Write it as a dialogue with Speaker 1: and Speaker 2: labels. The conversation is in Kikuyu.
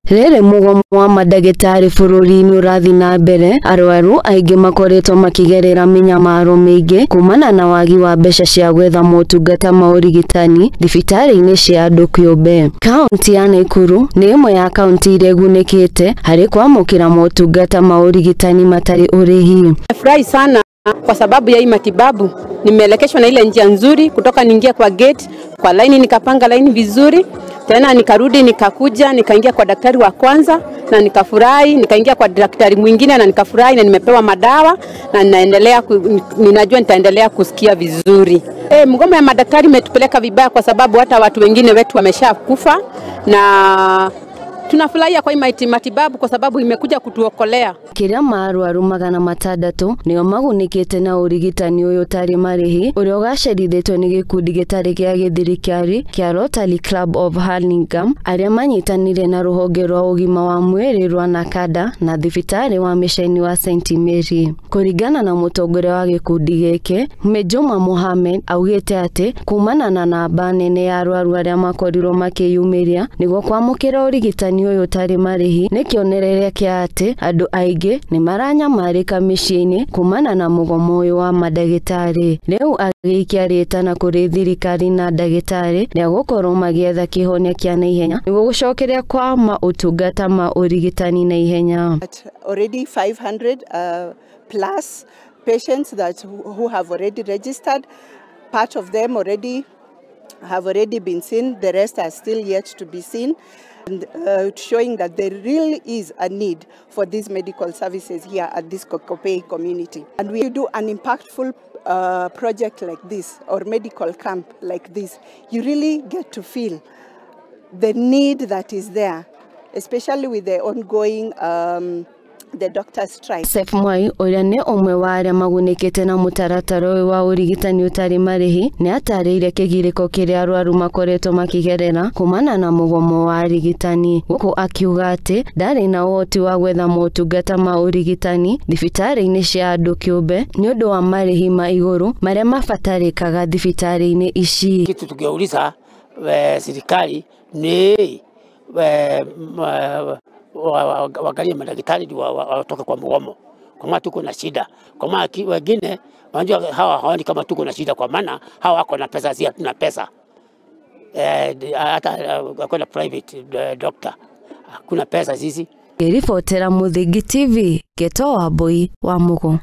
Speaker 1: Rĩrĩ mũgomo wa mandagĩtarĩ bũrũri-inĩ ũrathiĩ na mbere, arwaru aingĩ makoretwo makĩgerera mĩnyamaro mĩingĩ kumana na wagi wa mbeca cia gwetha motungata ma ũrigitani thibitarĩ-inĩ cia andũ kĩũmbe. Kaunti ya Nakuru nĩ ĩmwe ya kaunti iria igunĩkĩte harĩ kwamũkĩra motungata ma ũrigitani matarĩ ũrĩhi.
Speaker 2: Nimefurahi sana kwa sababu ya hii matibabu. Nimeelekeshwa na ile njia nzuri kutoka niingia kwa gate, kwa laini nikapanga laini vizuri. Tena nikarudi nikakuja nikaingia kwa daktari wa kwanza na nikafurahi, nikaingia kwa daktari mwingine na nikafurahi na nimepewa madawa na ninaendelea ninajua nitaendelea kusikia vizuri. Mgomo ya madaktari imetupeleka vibaya kwa sababu hata watu wengine wetu wameshakufa, na tunafurahia kwa hii matibabu kwa sababu imekuja kutuokolea.
Speaker 1: Makĩria ma arwaru 600 nĩo magunĩkĩte na ũrigitani ũyũ ũtarĩ marĩhi ũrĩa ũgacerithĩtio nĩ gĩkundi gĩtarĩ gĩa gĩthirikari kĩa Rotary Club of Hurlingham arĩa manyitanĩire na rũhonge rwa ũgima wa mwĩrĩ rwa NACADA na thibitarĩ wa mĩceni wa St Mary. Kũringana na mũtongoria wa gĩkundi gĩkĩ Mwinjuma Mohamed augĩte atĩ kumana na namba nene ya arwaru arĩa makorirwo makĩyumĩria nĩguo kwamũkĩra ũrigitani ũyũ ũtarĩ marĩhi nĩ kĩonereria kĩa atĩ andũ aingĩ nĩ maranyamarĩka mĩciĩ-inĩ kumana na mũgomo ũyũ wa mandagĩtarĩ. Rĩu agĩikia rĩtana kũrĩ thirikari na ndagĩtarĩ rĩa gũkorwo magĩetha kĩhonia kĩa naihenya nĩguo gũcokeria kwa maũtungata ma ũrigitani naihenya.
Speaker 3: Already 500 plus patients that who have already registered, part of them already have already been seen, the rest are still yet to be seen, and showing that there really is a need for these medical services here at this Kokopei community. And we do an impactful project like this, or medical camp like this, you really get to feel the need that is there, especially with the ongoing the doctor's strike.
Speaker 1: Seth Mwai ũrĩa nĩ ũmwe wa arĩa magunĩkĩte na mũtaratara ũyũ wa ũrigitani ũtarĩ marĩhi nĩ atarĩirie kĩgirĩko kĩrĩa arwaru makoretwo makĩgerera kumana na mũgomo wa arigitani, gũkũ akiuga atĩ ndarĩ na ũhoti wa gwetha motungata ma ũrigitani thibitarĩ-inĩ cia andũ kĩũmbe nĩ ũndũ wa marĩhi ma igũrũ marĩa mabatarĩkaga thibitarĩ-inĩ ici.
Speaker 4: Kitu tukiuliza serikali ni waangalie madaktari watoke kwa mgomo, kwa maana tuko na shida. Kwa maana wengine wanajua hawa hawaoni kama tuko na shida, kwa maana hawa wako na pesa, si hatuna pesa. Hata kwenda private doctor hakuna pesa sisi.
Speaker 1: Ngĩribotera Mũthingi TV, Gĩto Wambui wa Mũgo.